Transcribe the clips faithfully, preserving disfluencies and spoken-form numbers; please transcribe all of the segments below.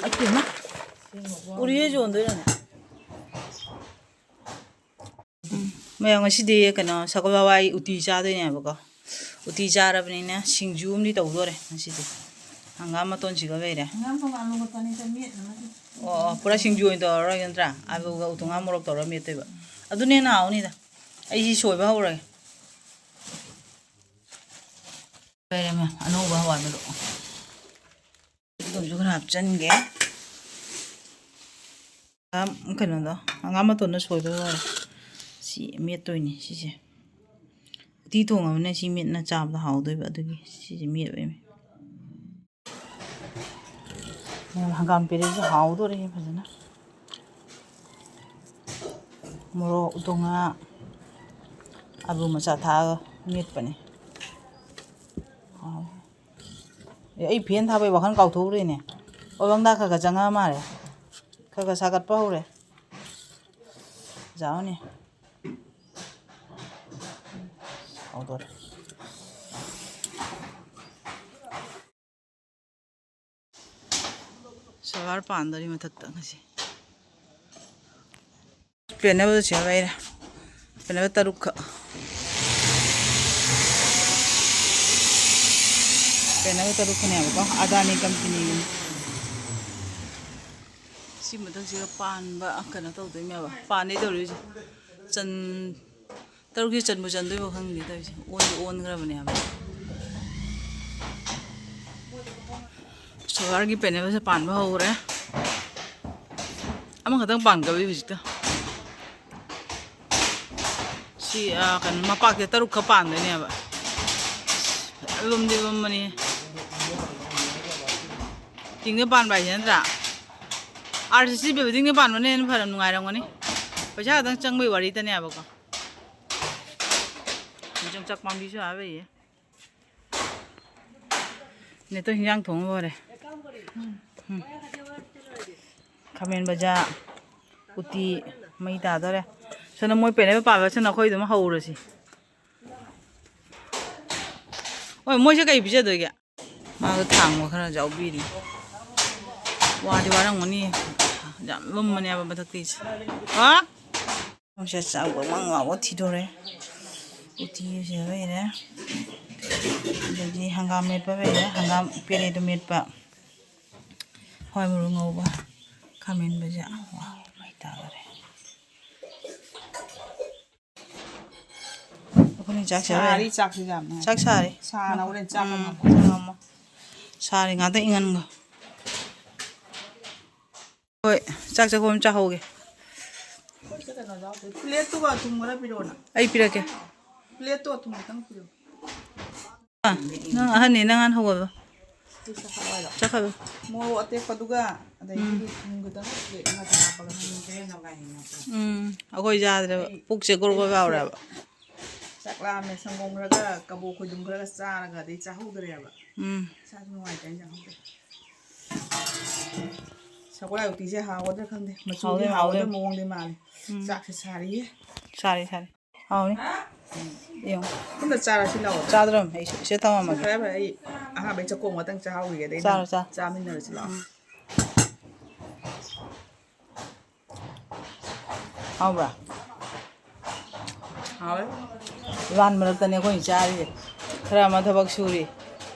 ꯑꯁꯤꯃ ꯎꯔꯤꯌꯦ ꯌꯣꯟꯗꯣꯏꯔꯅꯦ? ꯎꯝ, ꯃꯌꯥꯝ, ꯉꯁꯤꯗꯤ ꯀꯩꯅꯣ, ꯁꯒꯣꯜ ꯍꯋꯥꯏ ꯎꯇꯤ ꯆꯥꯗꯣꯏꯅꯦꯕꯀꯣ꯫ ꯎꯇꯤ ꯆꯥꯔꯕꯅꯤꯅ ꯁꯤꯡꯖꯨ ꯑꯃꯗꯤ ꯇꯧꯗꯣꯔꯦ ꯉꯁꯤꯗꯤ꯫ ꯍꯪꯒꯥꯝ ꯃꯇꯣꯟꯁꯤꯒ ꯂꯩꯔꯦ꯫ ꯍꯪꯒꯥꯝ ꯇꯣꯉꯥꯟꯕ ꯈꯛꯇꯅꯤꯗ, ꯃꯦꯠꯅꯕꯗꯤ꯫ ꯑꯣ, ꯑꯣ, ꯄꯨꯔꯥ ꯁꯤꯡꯖꯨ ꯑꯣꯏꯅ ꯇꯧꯔꯔꯣꯏꯒꯦ ꯅꯠꯇ꯭ꯔꯥ? ꯑꯂꯨꯒ ꯎꯇꯣꯡꯉꯥ ꯃꯣꯔꯣꯛ ꯇꯧꯔ ꯃꯦꯠꯇꯣꯏꯕ꯫ ꯑꯗꯨꯅ ꯍꯦꯟꯅ ꯍꯥꯎꯅꯤꯗ꯫ ꯑꯩ ꯁꯤ ꯁꯣꯏꯕ ꯍꯧꯔꯒꯦ꯫ ꯂꯩꯔꯝꯃꯦ ꯑꯅꯧꯕ ꯍꯋꯥꯏ ꯃꯔꯨ꯫ ꯑꯗꯨꯝꯁꯨ ꯈꯔ ꯍꯥꯞꯆꯤꯟꯒꯦ꯫ ꯍꯪꯒꯥꯝ ꯀꯩꯅꯣꯗꯣ, ꯍꯪꯒꯥꯝ ꯃꯇꯣꯟꯗꯣ ꯁꯣꯏꯕ ꯂꯣꯏꯔꯦ꯫ ꯁꯤ ꯃꯦꯠꯇꯣꯏꯅꯤ ꯁꯤꯁꯦ꯫ ꯎꯇꯤ ꯊꯣꯡꯉꯕꯅꯤꯅ ꯁꯤ ꯃꯦꯠꯅ ꯆꯥꯕꯗ ꯍꯥꯎꯗꯣꯏꯕ, ꯑꯗꯨꯒꯤ ꯁꯤꯁꯦ ꯃꯦꯠꯂꯣꯏꯅꯦ꯫ ꯍꯪꯒꯥꯝ ꯄꯦꯔꯦꯁꯦ ꯍꯥꯎꯗꯣꯔꯦ ꯐꯖꯅ꯫ ꯃꯣꯔꯣꯛ, ꯎꯇꯣꯡꯉꯥ, ꯑꯂꯨ ꯃꯆꯥ ꯊꯥꯛꯑꯒ ꯃꯦꯠꯄꯅꯦ꯫ ꯍꯥꯎꯋꯦ꯫ ꯑꯦ, ꯑꯩ ꯐꯦꯟ ꯊꯥꯕꯩ ꯋꯥꯈꯜ ꯀꯥꯎꯊꯣꯛꯎꯔꯦꯅꯦ꯫ ꯑꯣꯂꯪꯗꯥ ꯈꯔ ꯈꯔ ꯆꯪꯉꯛꯑ ꯃꯥꯜꯂꯦ꯫ ꯈꯔ ꯈꯔ ꯁꯥꯒꯠꯄ ꯍꯧꯔꯦ꯫ ꯖꯥꯎꯅꯦ꯫ ꯍꯥꯎꯗꯣꯔꯦ꯫ ꯁꯣꯂꯥꯔ ꯄꯥꯟꯗꯣꯔꯤ ꯃꯊꯛꯇ ꯉꯁꯤ꯫ ꯄꯦꯅꯦꯜꯁꯦ ꯂꯩꯔꯦ꯫ ꯄꯦꯅꯦꯜ ꯇꯔꯨꯛꯈꯛ꯫ ꯄꯦꯅꯦꯜ ꯇꯔꯨꯛꯈꯛꯅꯦꯕꯀꯣ, ꯑꯗꯥꯅꯤ ꯀꯝꯄꯅꯤꯒꯤꯅꯤ꯫ ꯁꯤ ꯃꯊꯛꯁꯤꯒ ꯄꯥꯟꯕ ꯀꯩꯅꯣ ꯇꯧꯗꯣꯏꯅꯦꯕ꯫ ꯄꯥꯟꯗꯩ ꯇꯧꯔꯤꯁꯦ꯫ ꯆꯟ-, ꯇꯔꯨꯛꯁꯤ ꯆꯟꯕꯨ ꯆꯟꯗꯣꯏꯕ ꯈꯪꯗꯦ ꯇꯧꯔꯤꯁꯦ꯫ ꯑꯣꯟꯗꯤ ꯑꯣꯟꯈ꯭ꯔꯕꯅꯦꯕ꯫ ꯁꯣꯂꯥꯔꯒꯤ ꯄꯦꯅꯦꯜꯁꯦ ꯄꯥꯟꯕ ꯍꯧꯔꯦ꯫ ꯑꯃꯈꯛꯇꯪ ꯄꯥꯟꯒꯕꯤ ꯍꯧꯖꯤꯛꯇ꯫ ꯁꯤ, ꯑ, ꯀꯩꯅꯣ, ꯃꯄꯥꯛꯁꯦ ꯇꯔꯨꯛ ꯈꯛ ꯄꯥꯟꯗꯣꯏꯅꯦꯕ꯫ ꯐꯖꯅ ꯂꯨꯝꯗꯤ ꯂꯨꯝꯕꯅꯤ꯫ ꯇꯤꯡꯗ ꯄꯥꯟꯕ ꯍꯥꯏꯁꯦ ꯅꯠꯇ꯭ꯔꯥ? ꯑꯥꯔ ꯁꯤ ꯁꯤ ꯕꯤꯜꯗꯤꯡꯗ ꯄꯥꯟꯕꯅ ꯍꯦꯟꯅ ꯐꯅ ꯅꯨꯡꯉꯥꯏꯔꯝꯒꯅꯤ꯫ ꯄꯩꯁꯥ ꯈꯛꯇꯪ ꯆꯪꯕꯒꯤ ꯋꯥꯔꯤꯇꯅꯦꯕꯀꯣ꯫ ꯌꯣꯡꯆꯥꯛ ꯄꯥꯝꯕꯤꯁꯨ ꯑꯥ ꯂꯩꯌꯦ꯫ ꯅꯦꯇꯣ ꯍꯤꯟꯖꯥꯡ ꯊꯣꯡꯕ ꯍꯧꯔꯦ꯫ ꯎꯝ꯫ ꯈꯥꯃꯦꯟ ꯕꯖꯥ, ꯎꯇꯤ, ꯃꯩ ꯇꯥꯗꯣꯔꯦ꯫ ꯁꯣꯝꯗ ꯃꯣꯏ ꯄꯦꯅꯦꯜ ꯄꯥꯜꯂꯁꯤꯅ ꯑꯩꯈꯣꯏ ꯑꯗꯨꯝ ꯍꯧꯔꯁꯤ꯫ ꯍꯣꯏ, ꯃꯣꯏꯁꯦ ꯀꯩ ꯄꯤꯖꯗꯣꯏꯒꯦ? ꯃꯥꯒ ꯊꯥꯡꯕ ꯈꯔ ꯌꯥꯎꯕꯤꯔꯤ꯫ ꯋꯥꯗꯤ ꯋꯥꯔꯝꯒꯅꯤ꯫ ꯌꯥꯝ ꯂꯨꯝꯕꯅꯦꯕ ꯃꯊꯛꯇꯩꯁꯦ꯫ ꯍꯥ? ꯁꯦ ꯆꯥꯛ ꯕꯪ ꯕꯪ ꯂꯥꯎꯕ ꯊꯤꯗꯣꯔꯦ꯫ ꯎꯇꯤꯁꯦ ꯂꯩꯔꯦ꯫ ꯑꯗꯒꯤ ꯍꯪꯒꯥꯝ ꯃꯦꯠꯄ ꯂꯩꯔꯦ꯫ ꯍꯪꯒꯥꯝ ꯄꯦꯔꯦꯗꯨ ꯃꯦꯠꯄ꯫ ꯍꯋꯥꯏ ꯃꯔꯨ ꯉꯧꯕ꯫ ꯈꯥꯃꯦꯟ ꯕꯖꯤꯌꯥ꯫ ꯋꯥꯎ, ꯃꯩ ꯇꯥꯗꯣꯔꯦ꯫ ꯑꯩꯈꯣꯏꯅ ꯆꯥꯛ ꯆꯥꯔꯦ꯫ ꯁꯥꯔꯤ ꯆꯥꯛꯁꯤ ꯌꯥꯝꯅ꯫ ꯆꯥꯛ ꯁꯥꯔꯤ꯫ ꯁꯥꯅ ꯍꯣꯔꯦꯟ ꯆꯥꯛ ꯎꯝ, ꯉꯝꯃꯣꯏ꯫ ꯉꯝꯃꯣꯏ꯫ ꯁꯥꯔꯤ ꯉꯥꯛꯇ ꯏꯪꯍꯟꯒꯣ꯫ ꯍꯣꯏ, ꯆꯥꯛ ꯆꯥꯛꯈꯣꯝ ꯆꯥꯍꯧꯒꯦ꯫ ꯑꯩꯈꯣꯏꯁꯦ ꯀꯩꯅꯣ ꯌꯥꯎꯗꯦ꯫ ꯄ꯭ꯂꯦꯠꯇꯨꯒ ꯑꯊꯨꯝ ꯈꯔ ꯄꯤꯔꯛꯑꯣꯅ꯫ ꯑꯩ ꯄꯤꯔꯛꯀꯦ꯫ ꯄ꯭ꯂꯦꯠꯇꯣ ꯑꯊꯨꯝ ꯈꯤꯇꯪ ꯄꯤꯔꯛꯑꯣ꯫ ꯑꯥ, ꯅꯪ ꯑꯍꯟꯅꯤ, ꯅꯪ ꯍꯥꯟꯅ ꯍꯧꯒꯠꯂꯣ꯫ ꯆꯥꯛꯈꯠꯂꯣ꯫ ꯃꯣꯔꯣꯛ ꯑꯇꯦꯛꯄꯗꯨꯒ ꯑꯗꯒꯤ ꯎꯝ꯫ ꯊꯨꯝ ꯈꯤꯇꯪ ꯄ꯭ꯂꯦꯠ ꯑꯃꯗ ꯍꯥꯞꯄꯒ꯫ ꯎꯝ, ꯑꯩꯈꯣꯏ ꯆꯥꯗ꯭ꯔꯦꯕ꯫ ꯑꯩ ꯄꯨꯛꯁꯦ ꯒꯣꯔ ꯒꯣꯔ ꯄꯨꯛꯁꯦ ꯂꯥꯎꯔꯦꯕ꯫ ꯆꯥꯛ ꯂꯥꯝꯃꯦ꯫ ꯁꯪꯒꯣꯝ ꯈꯔꯒ ꯀꯕꯣꯛ ꯈꯣꯏꯗꯨꯝ ꯈꯔꯒ ꯆꯥꯔꯒ ꯑꯗꯩ ꯆꯥꯍꯧꯗ꯭ꯔꯦꯕ꯫ ꯎꯝ꯫ ꯏꯁꯥꯁꯨ ꯅꯨꯡꯉꯥꯏꯇꯦ ꯏꯟꯖꯥꯡ ꯍꯧꯗꯦ꯫ ꯁꯒꯣꯜ ꯍꯋꯥꯏ ꯎꯇꯤꯁꯦ ꯍꯥꯎꯒꯗ꯭ꯔꯥ ꯈꯪꯗꯦ꯫ ꯃꯆꯨꯗꯤ ꯍꯥꯎꯗꯣꯏ ꯍꯥꯎꯒꯗꯕ ꯃꯥꯜꯂꯦ꯫ ꯃꯑꯣꯡꯗꯤ ꯃꯥꯜꯂꯦ꯫ ꯎꯝ꯫ ꯆꯥꯛꯁꯦ ꯁꯥꯔꯤꯌꯦ꯫ ꯁꯥꯔꯤ, ꯁꯥꯔꯤ꯫ ꯍꯥꯎꯅꯤ꯫ ꯌꯦꯡꯉꯣ꯫ ꯄꯨꯟꯅ ꯆꯥꯔꯁꯤ ꯂꯥꯛꯑꯣ꯫ ꯆꯥꯗ꯭ꯔꯝ ꯑꯩ ꯁꯤ, ꯁꯤꯗ ꯊꯝꯃꯝꯃꯒꯦ꯫ ꯐꯔꯦ, ꯐꯔꯦ, ꯑꯩ ꯑꯍꯥꯟꯕꯩ ꯆꯥꯛꯈꯣꯝ ꯑꯃꯇꯪ ꯆꯥꯍꯧꯈꯤꯒꯦ, ꯑꯗꯩ ꯆꯥꯔꯣ, ꯅꯪ ꯆꯥ꯫ ꯆꯥꯃꯤꯟꯅꯔꯁꯤ ꯂꯥꯛꯑꯣ꯫ ꯎꯝ꯫ ꯍꯥꯎꯕ꯭ꯔꯥ? ꯍꯥꯎꯋꯦ꯫ ꯂꯥꯟ ꯃꯔꯛꯇꯅꯦ ꯑꯩꯈꯣꯏꯅ ꯆꯥꯔꯤꯁꯦ꯫ ꯈꯔ ꯑꯃ ꯊꯕꯛ ꯁꯨꯔꯤ꯫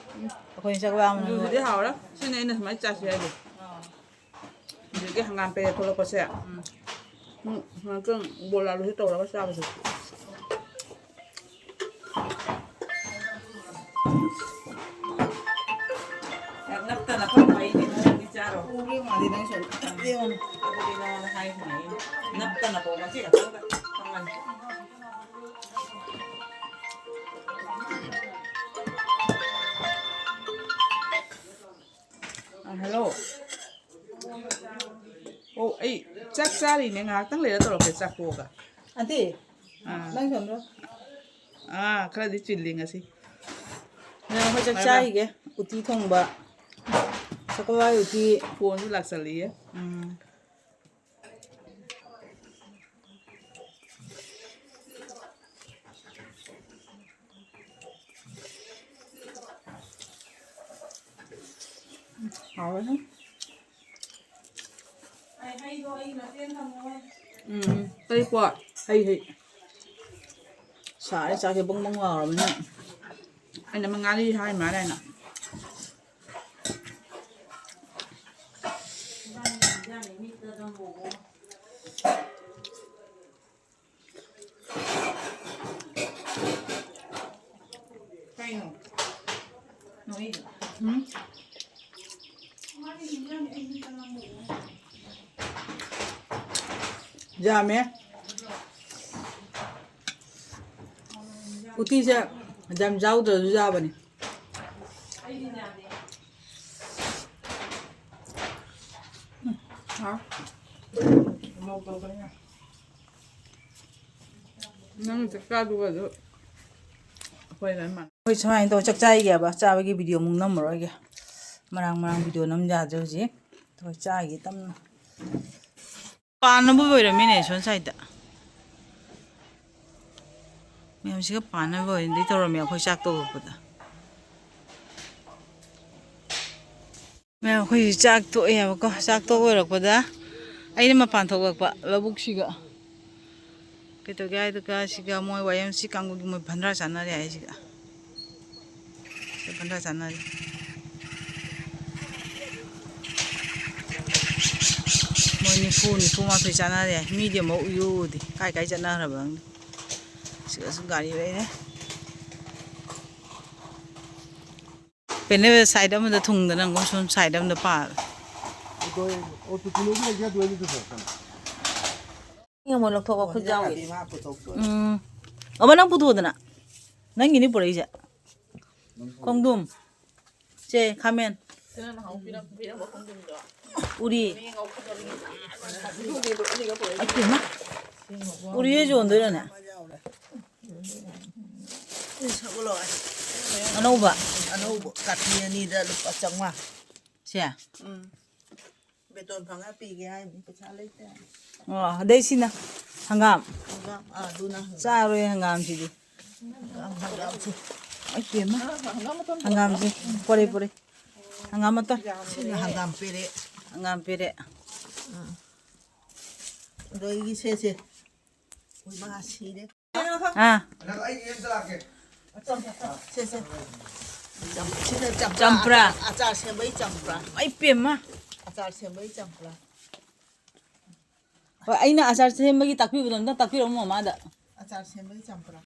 ꯑꯩꯈꯣꯏꯅ ꯆꯥꯛ ꯂꯥꯝꯕꯅ ꯂꯣꯏꯔꯦ꯫ ꯁꯤꯗꯤ ꯍꯥꯎꯔꯦ꯫ ꯁꯤꯅꯦ ꯑꯩꯅ ꯁꯨꯃꯥꯏꯅ ꯆꯥꯁꯤ ꯍꯥꯏꯗꯣ꯫ ꯑꯥ꯫ ꯍꯧꯖꯤꯛꯀꯤ ꯍꯪꯒꯥꯝ ꯄꯦꯔꯦ ꯊꯣꯛꯂꯛꯄꯁꯦ꯫ ꯎꯝ꯫ ꯎꯝ, ꯉꯥꯛꯇꯪ ꯕꯣꯔꯥꯗꯨꯁꯨ ꯇꯧꯔꯒ ꯆꯥꯕꯁꯦ꯫ ꯅꯞꯇꯅ ꯐꯝ ꯐꯩꯅꯦ, ꯅꯪꯗꯤ ꯆꯥꯔꯣ꯫ ꯎꯒꯦ ꯃꯥꯗꯤ ꯅꯪ ꯁꯨꯝ ꯌꯦꯡꯉꯨꯅꯦ꯫ ꯑꯗꯨꯗꯤ ꯅꯉꯣꯟꯗ ꯍꯥꯏꯈꯤꯕꯅꯦ ꯑꯩꯅ꯫ ꯅꯞꯇꯅꯀꯣ, ꯃꯆꯦ ꯈꯛꯇꯪꯗ ꯐꯝꯒꯅꯤ꯫ ꯑ, ꯍꯜꯂꯣ꯫ ꯑꯣ, ꯑꯩ ꯆꯥꯛ ꯆꯥꯔꯤꯅꯦ, ꯉꯥꯏꯍꯥꯛꯇꯪ ꯂꯩꯔ ꯇꯧꯔꯛꯀꯦ, ꯆꯥꯛ ꯇꯣꯛꯑꯒ꯫ ꯑꯟꯇꯤ, ꯑꯥ꯫ ꯅꯪ ꯁꯣꯝꯗ꯫ ꯑꯥ, ꯈꯔꯗꯤ ꯆꯤꯜꯂꯤ ꯉꯁꯤ꯫ ꯅꯪ ꯑꯩꯈꯣꯏ ꯆꯥꯛ ꯍꯥꯏꯕ꯭ꯔꯥ? ꯆꯥꯈꯤꯒꯦ, ꯎꯇꯤ ꯊꯣꯡꯕ, ꯁꯒꯣꯜ ꯍꯋꯥꯏ ꯎꯇꯤ꯫ ꯐꯣꯟꯁꯨ ꯂꯥꯛꯁꯜꯂꯤꯌꯦ꯫ ꯎꯝ꯫ ꯍꯥꯎꯔꯦ꯫ ꯎꯝ, ꯀꯔꯤ ꯄꯣꯠ? ꯍꯩ, ꯍꯩ꯫ ꯁꯥꯔꯦ, ꯆꯥꯛꯁꯦ ꯕꯪ ꯕꯪ ꯂꯥꯎꯔꯕꯅꯤꯅ꯫ ꯑꯩꯅ ꯃꯉꯥꯔꯤ ꯍꯥꯏ ꯃꯥꯜꯂꯦ ꯍꯥꯏꯅ꯫ ꯀꯩꯅꯣ? ꯅꯣꯏꯗꯣ? ꯎꯝ? ꯌꯥꯝꯃꯦ꯫ ꯎꯇꯤꯁꯦ ꯌꯥꯝ ꯌꯥꯎꯗ꯭ꯔꯁꯨ ꯌꯥꯕꯅꯤ꯫ ꯎꯝ, ꯍꯥꯎ꯫ ꯅꯪ ꯆꯥꯛ ꯆꯥꯗꯨꯒꯁꯨ ꯑꯩꯈꯣꯏ ꯂꯣꯏ ꯃꯥꯟꯅꯩ꯫ ꯑꯩꯈꯣꯏ ꯁꯨꯃꯥꯏꯅ ꯇꯧꯔ ꯆꯥꯛ ꯆꯥꯏꯒꯦꯕ, ꯆꯥꯕꯒꯤ ꯚꯤꯗꯤꯑꯣ ꯑꯃꯨꯛ ꯅꯝꯃꯔꯣꯏꯒꯦ꯫ ꯃꯔꯥꯡ ꯃꯔꯥꯡ ꯚꯤꯗꯤꯑꯣ ꯅꯝ ꯌꯥꯗ꯭ꯔꯦ ꯍꯧꯖꯤꯛ꯫ ꯑꯩꯈꯣꯏ ꯆꯥꯒꯦ ꯇꯞꯅ꯫ ꯄꯥꯟꯅꯕ ꯑꯣꯏꯔꯝꯃꯤꯅꯦ ꯁꯣꯝ ꯁꯥꯏꯗ꯫ ꯃꯌꯥꯝꯁꯤꯒ ꯄꯥꯟꯅꯕ ꯑꯣꯏꯅꯗꯤ ꯇꯧꯔꯝꯃꯦ ꯑꯩꯈꯣꯏ ꯆꯥꯛ ꯇꯣꯛꯂꯛꯄꯗ꯫ ꯃꯌꯥꯝ ꯑꯩꯈꯣꯏ ꯆꯥꯛ ꯇꯣꯛꯑꯦꯕꯀꯣ꯫ ꯆꯥꯛ ꯇꯣꯛ ꯂꯣꯏꯔꯛꯄꯗ ꯑꯩꯅ ꯃꯄꯥꯟ ꯊꯣꯛꯂꯛꯄ ꯂꯧꯕꯨꯛꯁꯤꯒ꯫ ꯀꯩꯗꯧꯒꯦ ꯍꯥꯏꯗꯨꯒ ꯁꯤꯒ ꯃꯣꯏ ꯋꯥꯏ ꯑꯦꯝ ꯁꯤ ꯀꯥꯡꯕꯨꯒꯤ ꯃꯣꯏ ꯚꯟꯗꯥꯔ ꯆꯥꯟꯅꯔꯦ ꯍꯥꯏꯁꯤꯒ꯫ ꯁꯤ ꯚꯟꯗꯥꯔ ꯆꯥꯟꯅꯔꯦ꯫ ꯃꯣꯏ ꯅꯤꯐꯨ, ꯅꯤꯐꯨ ꯃꯥꯊꯣꯏ ꯆꯥꯟꯅꯔꯦ꯫ ꯃꯤꯗꯤ ꯑꯃꯨꯛ ꯏꯎ ꯎꯗꯦ꯫ ꯀꯥꯏ ꯀꯥꯏ ꯆꯠꯅꯈ꯭ꯔꯕ ꯈꯪꯗꯦ꯫ ꯁꯤꯒꯁꯨ ꯒꯥꯔꯤ ꯂꯩꯔꯦ꯫ ꯄꯦꯅꯦ ꯁꯥꯏꯠ ꯑꯃꯗ ꯊꯨꯡꯗꯅ ꯑꯃꯨꯛ ꯁꯣꯝ ꯁꯥꯏꯠ ꯑꯃꯗ ꯄꯥꯜꯂꯦ꯫ ꯑꯣ, ꯇꯨ ꯀꯤꯂꯣꯒꯤ ꯂꯩꯒꯦ, ꯑꯗꯨ ꯑꯩꯅ ꯇꯨ ꯁꯥꯏꯠꯇꯅ꯫ ꯏꯉꯣ, ꯂꯧꯊꯣꯛꯑꯣ, ꯈꯨꯠ ꯌꯥꯎꯏ꯫ ꯎꯝ꯫ ꯑꯃ ꯅꯪ ꯄꯨꯊꯣꯛꯑꯣꯗꯅ꯫ ꯅꯪꯒꯤꯅꯤ ꯄꯨꯔꯛꯏꯁꯦ꯫ ꯈꯣꯡꯗ꯭ꯔꯨꯝ꯫ ꯁꯦ, ꯈꯥꯃꯦꯟ꯫ ꯎꯔꯤ꯫ ꯑꯁ, ꯏꯃꯥ꯫ ꯎꯔꯤ ꯌꯣꯟꯗꯣꯏꯔꯣꯅꯦ? ꯁꯒꯣꯜ ꯍꯋꯥꯏ꯫ ꯑꯅꯧꯕ꯫ ꯑꯅꯧꯕ ꯀꯥꯇꯤ ꯑꯅꯤꯗ ꯂꯨꯄꯥ ꯆꯥꯝꯃꯉꯥ꯫ ꯁꯦ꯫ ꯎꯝ꯫ ꯕꯦꯇꯣꯟ ꯐꯪꯉ ꯄꯤꯒꯦ ꯍꯥꯏꯕꯅꯤ, ꯄꯩꯁꯥ ꯂꯩꯇꯦ꯫ ꯑꯣ, ꯑꯗꯩ ꯁꯤꯅ ꯍꯪꯒꯥꯝ꯫ ꯍꯪꯒꯥꯝ, ꯑꯥ, ꯑꯗꯨꯅ ꯍꯪꯒꯥꯝ꯫ ꯆꯥꯔꯣꯏ ꯍꯪꯒꯥꯝꯁꯤꯗꯤ꯫ ꯍꯪꯒꯥꯝ, ꯍꯪꯒꯥꯝꯁꯤ꯫ ꯑꯩ ꯄꯦꯝꯃ꯫ ꯍꯪꯒꯥꯝ ꯃꯇꯣꯟ ꯍꯪꯒꯥꯝꯁꯤ꯫ ꯄꯣꯔꯦ, ꯄꯣꯔꯦ꯫ ꯍꯪꯒꯥꯝ ꯃꯇꯣꯟ꯫ ꯁꯤꯅ ꯍꯪꯒꯥꯝ ꯄꯦꯔꯦ꯫ ꯍꯪꯒꯥꯝ ꯄꯦꯔꯦ꯫ ꯑꯗꯣ ꯑꯩꯒꯤ ꯁꯦ, ꯁꯦ꯫ ꯎꯏ, ꯃꯥ ꯁꯤꯔꯦ꯫ ꯑꯥ꯫ ꯁꯦ, ꯁꯦ꯫ ꯆꯝ-, ꯁꯤꯅ ꯆꯝꯄ꯭ꯔꯥ꯫ ꯆꯝꯄ꯭ꯔꯥ꯫ ꯑꯆꯥꯔ, ꯑꯆꯥꯔ ꯁꯦꯝꯕꯒꯤ ꯆꯝꯄ꯭ꯔꯥ꯫ ꯑꯩ ꯄꯦꯝꯃ꯫ ꯑꯆꯥꯔ ꯁꯦꯝꯕꯒꯤ ꯆꯝꯄ꯭ꯔꯥ꯫ ꯍꯣꯏ, ꯑꯩꯅ ꯑꯆꯥꯔ ꯁꯦꯝꯕꯒꯤ ꯇꯥꯛꯄꯤꯕꯗꯣ ꯑꯝꯇ ꯇꯥꯛꯄꯤꯔꯛꯑꯣ ꯃꯃꯥꯗ꯫ ꯑꯆꯥꯔ ꯁꯦꯝꯕꯒꯤ ꯆꯝꯄ꯭ꯔꯥ꯫